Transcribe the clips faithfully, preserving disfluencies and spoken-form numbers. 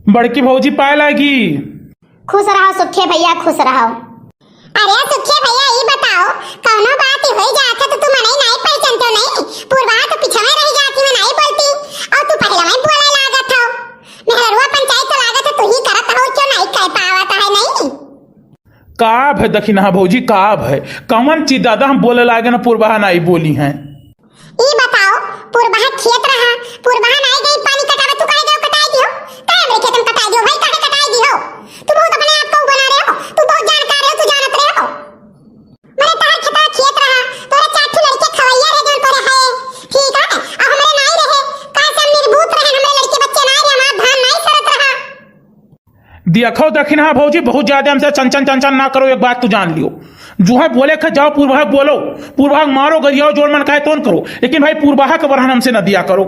बड़की भौजी पाए लागी। खुश रहो सुखे भैया, खुश रहो। अरे सुखे भैया, ई बताओ, कौनो बात होई जात है तो तू मनई नाई पहचानते हो नहीं? पूर्वा तो पीछे में रह जाती, मैं नाई बोलती, और तू पहले में बोले लागत हो। मेहरुआ पंचायत तो लागत है तू ही करत हो, क्यों नाई कह पावत है नहीं? का भय दखिनहा भौजी, का भय? कौन चीज दादा हम बोले लागे ना, पूर्वा नाई बोली हैं? ई बताओ, पुरबहा खेत रहा, पुरबहा नाई गई पानी कटावे, तू काहे गयो कटाई दियो? काहे हमरे खेत में कटाई दियो भाई, काहे कटाई दियो? तू बहुत अपने आप को बना रहे हो, तू बहुत जानकार रहे हो, तू जानत रहे हो। मने तोहर खेतवा खेत रहा, तोरे चार ठो लड़के खवैया रहे जौन तोरे है, ठीक है? और हमरे नाई रहे, काहे से हम निर्भूत रहे, हमरे लड़के बच्चे नाई रहे, हमार धान नाई सरत रहा। देखो दखिनहा भौजी, बहुत ज्यादा हमसे चंचन चंचन ना करो, एक बात तू जान लियो। जो है बोले के जाओ, पूर्वा बोलो, पूर्वा मारो, गरियाओ, जोन मन कहे तोन करो, लेकिन भाई पूर्वा के बरहन हमसे न दिया करो,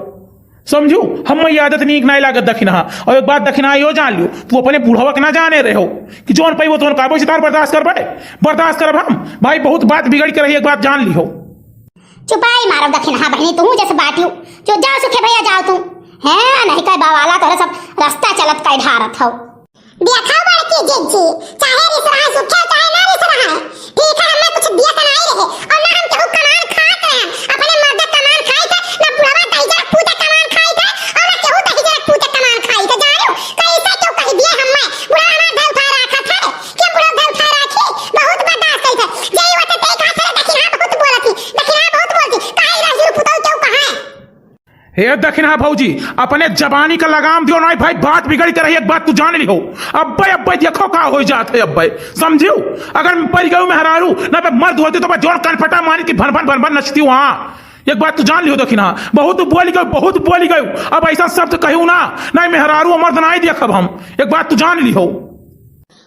समझू? हम ये आदत नीक नाई लागत दखिनहा। और एक बात दखिनहा यो जान लियो, तू अपने बुढ़वा के ना जाने रहे हो कि जोन पाई वो तोन का बोझ तार बर्दाश्त करबे, बर्दाश्त करब हम। भाई बहुत बात बिगड़ के रही, एक बात जान लियो। चुपाई मारो दखिनहा बहिनी, तू जस बाटियो, जो जाओ सुखे भैया जाओ तू। हैं, नहीं कह बावाला तोरे सब रास्ता चलत कह ढारत हो। देखा बड़की जिज्जी, चाहे रिस रहा सुखे, चाहे ना रिस रहा है। ठीक है, हमें कुछ दिया तो नहीं रहे, और ना हम केहू कमान खात रहे, अपने मर्द कमान खाई थे, ना बुढ़वा दही जरा पूते कमान खाई थे, और ना केहू दही जरा पूते कमान खाई थे। जानो, कैसे क्यों कह दिए हमें? बुढ़वा हमार धर उठा रखा था, के बुढ़वा धर उठा रखी, बहुत बर्दाश्त करी थे। जे वो तो देख हाथ से दखिनहा बहुत बोलत थी, दखिनहा बहुत बोलती, काहे रही पुतौ क्यों कहा है? हे दखिनहा भौजी, अपने जबानी का लगाम दियो, नाई भाई बात बिगड़ के रही, एक बात तू जान लिहो। अब्बे, अब्बे देखो का हो जात है अब्बे, समझियो? अगर परि गयो मेहरारू, ना पे मर्द होती तो बस जोन कनफटा मारी कि भन भन भन भन नचती वहाँ। एक बात तू जान लिहो दखिनहा, बहुत बोली गयो, बहुत बोली गयो। अब ऐसा शब्द कहियो ना, नाई मेहरारू और मर्द नाई देखब हम। एक बात तू जान लिहो।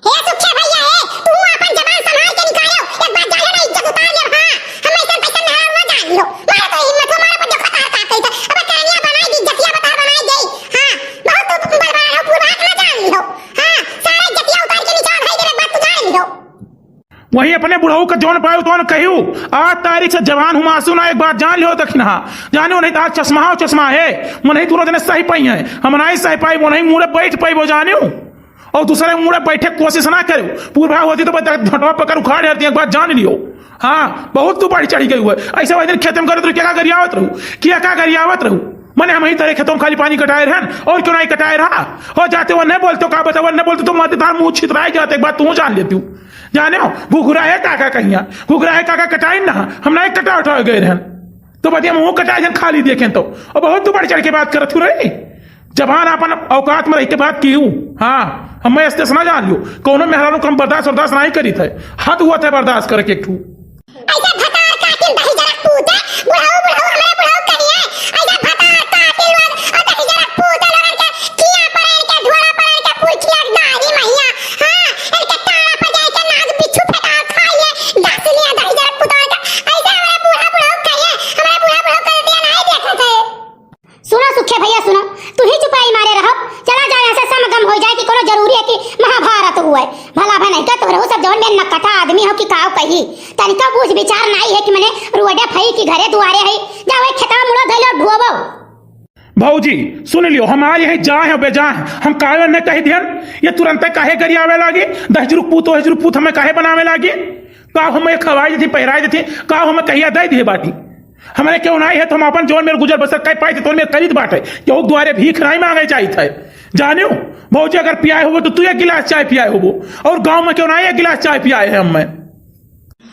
हे सुखे भैया, हे, तू अपन जबान संभाल के निकालो। एक बार जानो ना, इज्जत उतार लेब, हाँ। हम ऐसन पैसन मेहरारू ना जान लियो। मारो तो हिम्मत हो, मारो पर देखो तार का कही था। अब करनिया बनाई दी, इज्जतिया बता बनाई दे। हाँ, बहुत तू बलवान हो, पूर्वा के ना जान लियो। हाँ, सारा इज्जतिया उतार के निकाल भाई, एक बात तू जान लियो। वहीं अपने बुढ़ऊ का जौन पायो तौन कहियो, आज तारीख से जवान हूँ मासू ना, एक बात जान लियो दखिनहा। जानियो नहीं तो आज चश्मा हो चश्मा है, वो नहीं दोनों जने सही पाई हैं, हम नहीं सही पाई, वो नहीं मुड़े बैठ पाई, वो जानियो। और दूसरे मुड़े बैठे कोशिश ना करो, पूर्वा होती तो बस झोंटवा पकड़ उखाड़ देती, एक बात जान लियो। हाँ, बहुत तू बढ़ चढ़ी गई हुआ। ऐसे वही दिन खेत में करत रहू, क्या गरियावत रहू, क्या का गरियावत रहू? मने हम ही तरह खेतों में खाली पानी कटाए रहन, और क्यों नहीं कटाए रहा? हो जाते वो नहीं बोलते, का बता, वो नहीं बोलते तो माते तार मुंह छितराए जाते, एक बात तू जान लेती हूँ। जाने हो, घुघरा है काका कहिया, घुघरा है काका कटाई ना, हम नहीं कटा उठा गए रहन। तो बतिया मुंह कटाए जन खाली देखें तो, और बहुत तू बढ़ चढ़ के बात करत हूँ रे। जबान अपन औकात में रह के बात की हूँ। हाँ, हम मैं ऐसे ना जान लियो, कौनो मेहरारू को हम बर्दाश्त, बर्दाश्त नहीं करी थे, हद हुआ था बर्दाश्त करके एक ठू। ऐसा भतार काटिल दही जरा पूते, बुढ़ऊ, बुढ़ऊ, हमरे बुढ़ऊ करिए। ऐसा भतार काटिल लोग, और दही जरा पूते लोगन के, किया पर इनके, ढोला पर इनके, पुरखिया के दाढ़ी महिया। हाँ, इनके टाड़ा पर जाए के नाग बिच्छू फेंका खाइए, दस लिया दही जरा पूते इनके। ऐसा हमरे बूढ़ा, बुढ़ऊ करिए, हमरे बूढ़ा, बुढ़ऊ कर दिया, नहीं देखत है। सुनो सुखे भैया, सुनो, तू ही चुपाई मारे रहो। चला जाए, यहाँ से समगम हो जाए कि कोनो जरूरी है कि महाभारत हुए। भला भा नहीं का तोहरे सब जवन में नकटा आदमी हो कि काव कही, तनिका बूझ विचार नहीं है कि मने रोडे फई की घरे दुआरे है, जावे खेतवा मुड़ो धइलो ढुआबो। भौजी, सुन लियो, हमार यही जा है बेजा है, हम काहे न कही दियन, ये तुरंते काहे गरियावे लागी, दहिजरू पूत, ओहिजरू पूत हमें काहे बनावे लागी? का हमें खवाई देती, पहिराई देती, का हमें कहिया दे दिए बाटी? हमरे केहू नाई है तो हम अपन जौन मेर गुजर बसर कर पाई थे, तौन मेर करीत बाटे। केहू दुआरे भीख नाई मांगे जाइत है। जानियो, भौजी अगर पियाए होबो तो तू एक गिलास चाय पियाए होबो, और गांव में केहू नाई एक गिलास चाय पियाए है हमें।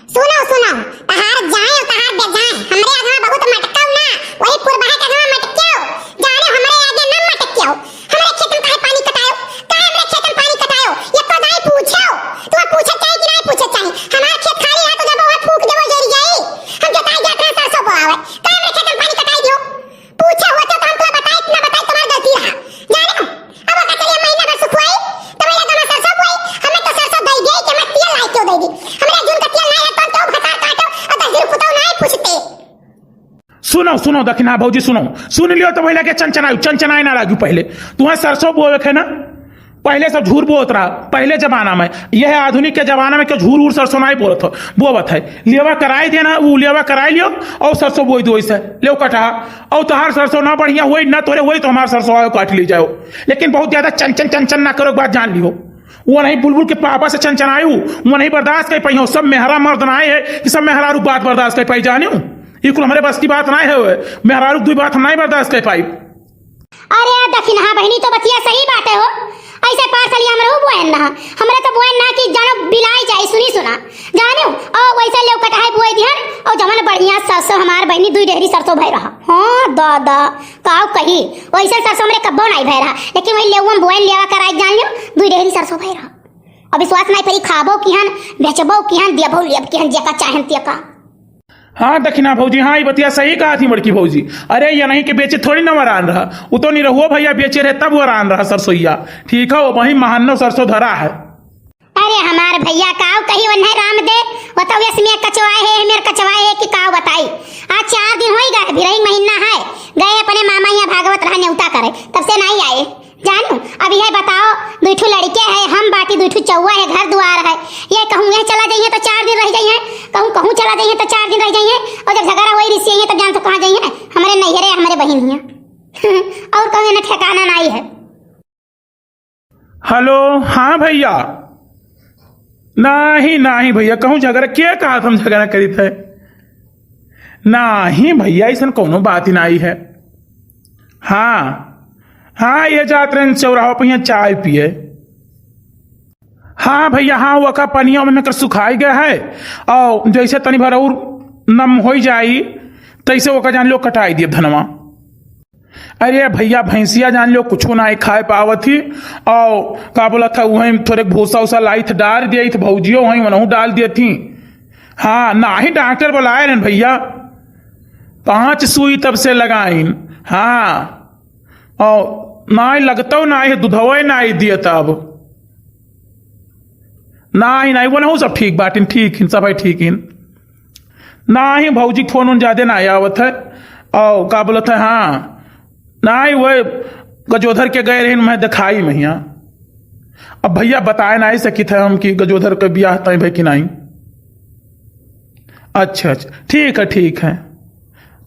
सुनो, सुनो, तहार जाए और तहार बेजाए, हमरे आगवा बहुत मटकाओ ना, वही पुरबहा के आगवा मटकाओ, जाने हमरे आगे न मटकाओ। हमरे खेत में काहे पानी कटायो? काहे हमरे खेत में पानी कटायो? ये तो नाई पूछो। तू पूछे चाहे कि नाई पूछे चाहे? हमार खेत खाली है तो जब वहाँ फूंक देबो जरी जाई। हम जोताई जात रहे सरसों बोआवे। काहे हमरे खेत में पानी कटाई दियो? पूछे होते तो हम तोला बताई, इतना बताई तुम्हार गलती रहा। जाने हो? अब ओका चलिए महीना भर सुखवाई, तब ये तुम्हार सरसों बोई, हमें तो सरसों दे दे कि हमें तेल लाई क्यों दे दी? हमरे जून का तेल नाई है तो हम क्यों भतार काटो और दस दिन पुताओ नाई पूछते। सुनो, सुनो, दखिना भौजी, सुनो। सुन लियो तो पहले के चनचनायु, चनचनाए ना लागू पहले। तुम्हें सरसों बोवे के ना, पहले सब झूर बोत रहा, पहले जमाना में। यह आधुनिक के जमाना में क्यों झूर उर सरसों नाहीं बोलत हो, बोवत है। लेवा कराई देना, उ लेवा कराई लियो और सरसों बोई दो ऐसे, लेव कटा। और तोहार सरसों ना बढ़िया होई, ना तोरे होई, तो हमार सरसों आयो काट ली जाओ। लेकिन बहुत ज्यादा चन चन चन चन ना करो, एक बात जान लियो। वो नहीं बुलबुल के पापा से चन चन आयु, वो नहीं बर्दाश्त कर पाई हो। सब मेहरा मर्द ना आए है कि सब मेहरारू बात बर्दाश्त कर पाई, जानियो। ये कुल हमारे बस की बात ना है, वो मेहरारू की दुई बात हम नहीं बर्दाश्त कर पाई। अरे दखिनहा बहिनी, तो बतिया सही बात है हो। ऐसे पार सलिया हमरे हो बोएन ना, हमरे तो बोएन ना कि जानो बिलाई जाए, सुनी सुना, जानियो। और वैसे लेव कटाई बोए दिहन, और जवन बढ़िया सरसों हमार बहिनी दुई डेहरी सरसों भय रहा। हाँ दादा, काव कही, वैसे सरसों हमरे कब्बो नाहीं भय रहा, लेकिन वही लेवम बोएन लेवा कराई, जानियो, दुई डेहरी सरसों भय रहा। अब विश्वास नाहीं परी, खाबो किहन, बेचबो किहन, देबो लेब किहन, जेका चाहन तेका। हाँ दखिना भौजी, हाँ, ई बतिया सही कहा थी बड़की भौजी। अरे, ये नहीं कि बेचे थोड़ी ना वरान रहा, वो तो निरहुआ भैया बेचे रहे तब वरान रहा सरसोईया। ठीक है, वो वही महानो सरसों धरा है। अरे हमार भैया, काव कही ओन्हे राम दे, वो तो यस में कचवाए है, मेर कचवाए है कि काव बताई। आज चार दिन होई गए, भिरई महीना है, गए अपने मामा यहाँ भागवत रहा न्योता करे, तब से नाहीं आए। जानू, अब यह बताओ, दुई ठो लड़के है, हम बाटी, दुई ठो चौवा है, घर दुआर है, ये कहूँ यह चला जाइए तो चार दिन रह जाइए, कहूँ कहूँ चला जाइए तो चार दिन रह जाइए, और जब झगड़ा होई रिसियाइए तब जान तो कहाँ जाइए, हमारे नैहरे हमारे बहिन हियाँ। और कहूँ इन्हें ठिकाना नाहीं है। हेलो, हाँ भैया। नाहीं, नाहीं भैया, कहूँ झगड़ा, के कहा हम झगड़ा करित है? नाहीं भैया, ऐसन कौनो बात ही नाहीं है। हाँ, हाँ, ये जात रहे चौराहा पे यहाँ चाय पिए। हाँ भैया, हाँ, वका पनिया में कर सुखाई गया है, और जैसे तनी भर और नम होई जाई, तैसे वका जान लो कटाई दिए धनवा। अरे भैया, भैंसिया जान लो कुछो नाहीं खाए पावत ही, और का बोला था, वहीं थोड़े भूसा उसा लाई थ, डाल दिया थ, भौजियो वहीं वनहु डाल दिया थी। हाँ, नाहीं डॉक्टर बुलाए रहन भैया, पाँच सुई तब से लगाइन। हाँ, और नाहीं लगतो नाहीं है, दुधवे नाहीं दिया तब। नाहीं, नाहीं, वनहु सब ठीक बाटिन, ठीक हिन, सब है ठीक हिन। नाहीं, भौजी के फोन उन ज्यादे नाहीं आवत है। और का बोलत है, हाँ, नाहीं, वो गजोधर के गए रहिन, मैं दिखाई महिया। अब भैया बताए नाहीं सकित है हम कि गजोधर के बियाह तय भे कि नाहीं। अच्छा, अच्छा, ठीक है, ठीक है।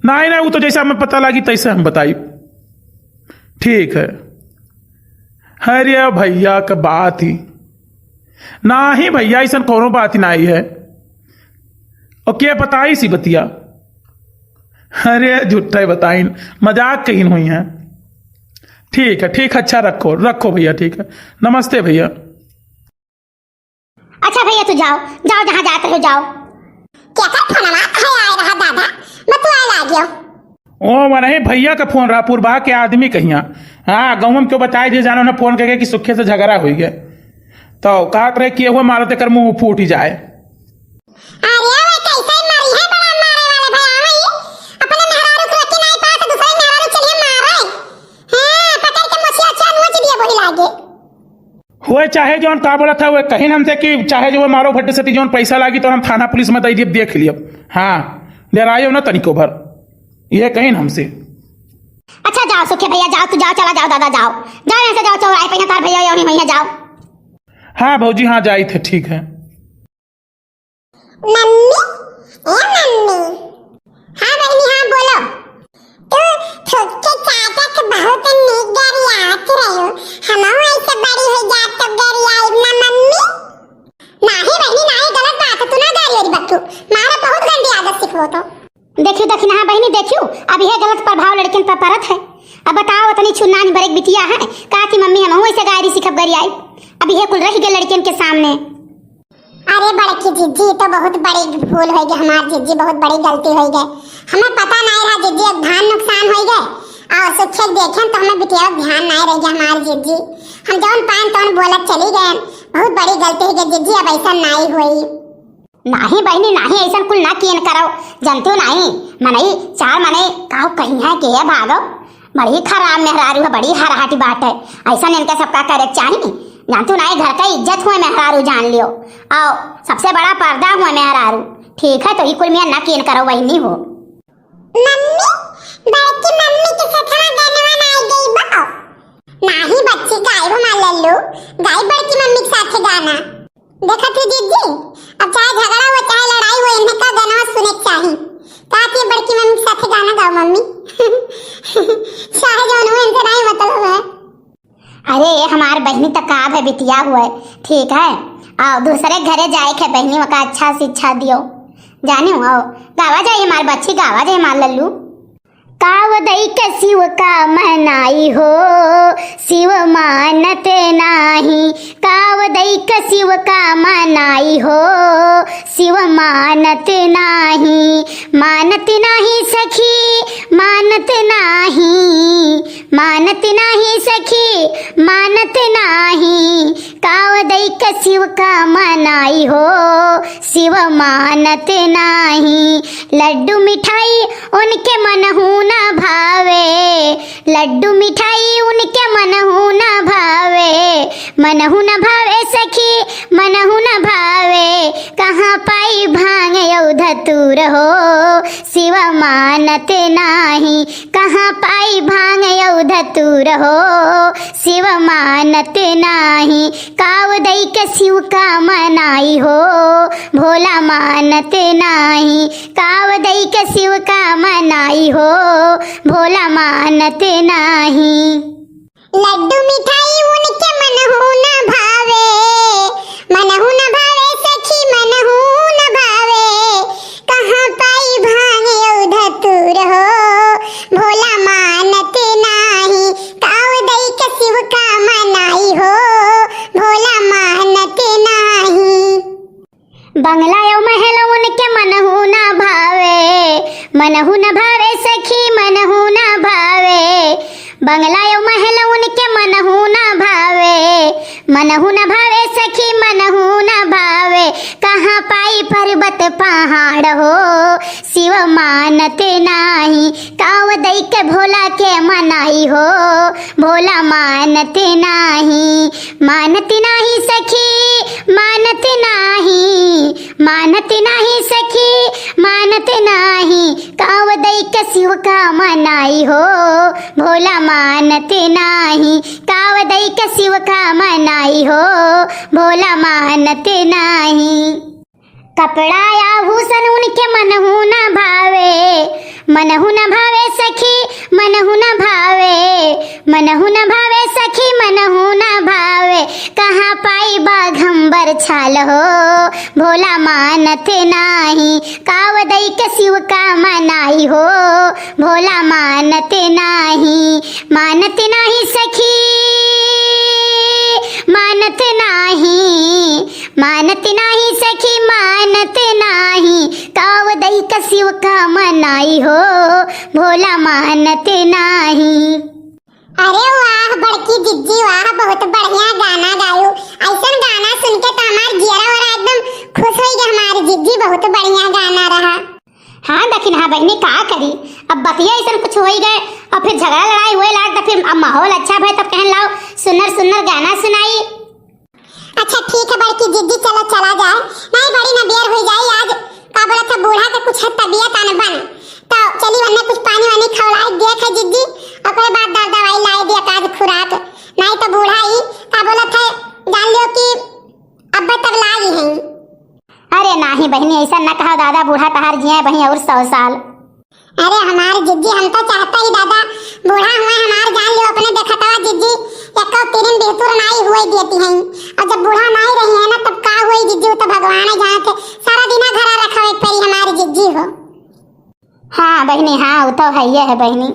नाहीं, नाहीं, वो तो जैसे हमें पता लगी तैसे हम बताई। ठीक है। अरे भैया के बात ही। नाहीं भैया, ऐसन कौनो बात ही नाहीं है। और के बताई सी बतिया? अरे झूठा ही बताइन, मजाक कहीं हुई है। ठीक है, ठीक है, अच्छा रखो, रखो भैया, ठीक है। नमस्ते भैया। अच्छा भैया, तू जाओ, जाओ, जहाँ जात रहो, जाओ। केकर फोनवा है आए रहा दादा, बतुआ लागियो। ओ, वनही भैया का फोन रहा, पुरबा के आदमी कहिया। हाँ, गाँव में क्यों बताए दिए, जानो ना, फोन करके कि सुखे से झगड़ा हुई गए। तो कहत रहे कि हुए मारो तेकर मुंह फूट ही जाए। अरे, वो कैसे मरी है, बड़ा मारे वाला भैया, वही अपने मेहरारू के रोटी नहीं पास, दूसरे मेहरारू चलिए मारे। हाँ, पकड़ के मोछिया अच्छा नोच दिए, वही लागे। होए चाहे जौन का बोला था, वो कहिन हमसे कि चाहे जो वो मारो भट्टे सती जौन पैसा लागी तो हम थाना पुलिस में दे दिए, देख लियो। हाँ, डरायो ना तनिको भर, ये कहिन हमसे। अच्छा जाओ सुखे भैया, जाओ, तू जाओ, चला जाओ दादा, जाओ, जाओ यहाँ से, जाओ चौराहे पे, यहाँ तार भैया ये नहीं भैया, जाओ। हाँ भौजी, हाँ जाई थे, ठीक है। मम्मी, ए मम्मी। हाँ बहनी, हाँ बोलो। तू थुक्के चाटक बहुत नीक गरियात रहो, हमहू ऐसे बड़ी हो जात तो गरियाइब ना मम्मी। नाही बहनी, नाही, गलत बात है, तू ना गारी ओरी बकू, मारा बहुत गंदी आदत सिखबो तो। देखियो दखिनहा बहिनी, देखियो, अब यह गलत प्रभाव लड़कियन पर परत है। अब बताओ, इतनी छुन्नान भरे के बिटिया है, का कि मम्मी हमहू ऐसे गारी सीखब गरियाई। अब यह कुल रह गए लड़कियन के सामने। अरे बड़की जिज्जी, तो बहुत बड़ी भूल हो गई हमार जिज्जी, बहुत बड़ी गलती हो गई। हमें पता नहीं रहा जिज्जी, एक धान नुकसान हो गए और सुखे देखें तो हमें बिटिया ध्यान नहीं रह गया हमार जिज्जी। हम जौन पान तौन बोलत चली गए, बहुत बड़ी गलती हो गई जिज्जी, अब ऐसा नहीं हुई। नाही बहिनी, नाही, ऐसन कुल ना कियन करो, जानते हो नाही, मनई, चार मनई, काहू कहीं है कि ये भागो, बड़ी खराब मेहरारू है, बड़ी हरहाटी बात है, ऐसन इनके सबका करे के चाही, जानते हो नाही, घर का इज्जत हुए मेहरारू जान लियो, और सबसे बड़ा पर्दा हुए मेहरारू, ठीक है, तो ई कुल मियाँ ना कियन करो, वही नहीं हो। मम्मी, बड़की मम्मी के सथवा गनवा नाई गई बा। नाही बच्ची, गायब हमार लल्लू। गाई बड़की मम्मी के साथे गाना। देखत ही जिज्जी, अब चाहे झगड़ा हो, चाहे लड़ाई हो, इनका गाना सुने के चाही। का थी बड़की मम्मी के साथे गाना गाओ मम्मी। चाहे जौन हो, इनसे नहीं मतलब है। अरे, ये हमार बहिनी त का भे बिटिया हुए, ठीक है? आओ, दूसरे घरे जाए के बहिनी, ओका अच्छा शिक्षा दियो। जाने हो, आओ, गावा जाए हमार बच्ची, गावा जाए हमार लल्लू। काव दई के शिव का मनाई हो, शिव मानत नाही। काव दई के शिव का मनाई हो, शिव मानत नाही। मानत नाही सखी, मानत नाही। मानत नाही सखी, मानत नाही। काव दई के शिव का मनाई हो, शिव मानत नाही। लड्डू मिठाई उनके मनहू न भावे, लड्डू मिठाई उनके मनहू न भावे, मनहू न भावे सखी, मनहू न भावे। कहाँ पाई भांग अउ धतूर हो, शिव मानत नाही। कहाँ पाई भांग अउ धतूर हो, शिव मानत नाही। काव दई के शिव का मनाई हो, भोला मानत नाही। काव दई के शिव का मनाई हो, भोला मानत नाही। लड्डू मिठाई उनके मनहू न भावे, मनहू न भावे सखी, मनहू न भावे। कहाँ पाई भांग अउ धतूर हो, भोला मानत नाही। काव दई के शिव का मनाई हो, भोला मानत नाही। बंगला अउ महल उनके मनहू न भावे, मनहू न भावे सखी, मनहू न भावे। बंगला अउ महल उनके मनहू न भावे, मनहू न भावे सखी, मनहू न भावे। कहाँ पाई पर्वत पहाड़ हो, शिव मानत नाही। काव दई के भोला के मनाई हो, भोला मानत नाही। मानत नाही सखी, मानत नाही। मानत नाही सखी, मानत नाही। काव दई के शिव का मनाई हो, भोला मानत नाही। काव दई के शिव का मनाई हो, भोला मानत नाही। कपड़ा आभूषण उनके मनहू न भावे, मनहू न भावे सखी, मनहू न भावे। मनहु न भावे सखी, मनहु न भावे, कहाँ पाई बाघम्बर छाल हो, भोला मानत नाही। काव दई के शिव का मनाई हो, भोला मानत नाही। मानत नाही सखी, मानत नाही, मानत नाही सखी, मानत नाही। काव दई के शिव का मनाई हो, भोला मानत नाही। अरे वाह बड़की जिज्जी वाह, बहुत बढ़िया गाना गायू। ऐसन गाना सुन के तो हमार जियरा वरा एकदम खुश होई गया। हमारी जिज्जी बहुत बढ़िया गाना रहा। हाँ दखिनहा बहिनी, का करी, अब बतिया ऐसन कुछ होई गए और फिर झगड़ा लड़ाई हुए लाग, तो फिर अब माहौल अच्छा भए तब कहन लाओ सुन्नर सुन्नर गाना सुनाई। अच्छा ठीक है बड़की जिज्जी, चलो चला जाए, नहीं बड़ी ना बेर हुई जाई। आज का बोलत है बूढ़ा के कुछ तबियत अनबन, तो चली वन्ने कुछ पानी वानी खवड़ाई दिया है जिज्जी, ओकरे बाद दर दवाई लाई दिया काज खुराक, नहीं तो बूढ़ा ही का बोलत है जान लियो कि अब तब लाई है। अरे नाही बहिनी, ऐसा न कहा दादा, बूढ़ा तहार जिए बहिनी और सौ साल। अरे हमार जिज्जी, हम तो चाहता ही दादा बूढ़ा हुए हमार जान लियो अपने देखतवा जिज्जी, एको तिरिन बेहतुर नाई हुए देती हैं। और जब बूढ़ा नाई रही है ना तब का हुई जिज्जी, वो तो भगवान है जान के सारा दिना घरा रखा एक परी हमारी जिज्जी हो। हाँ बहिनी, हाँ वो तो है, ये है बहिनी।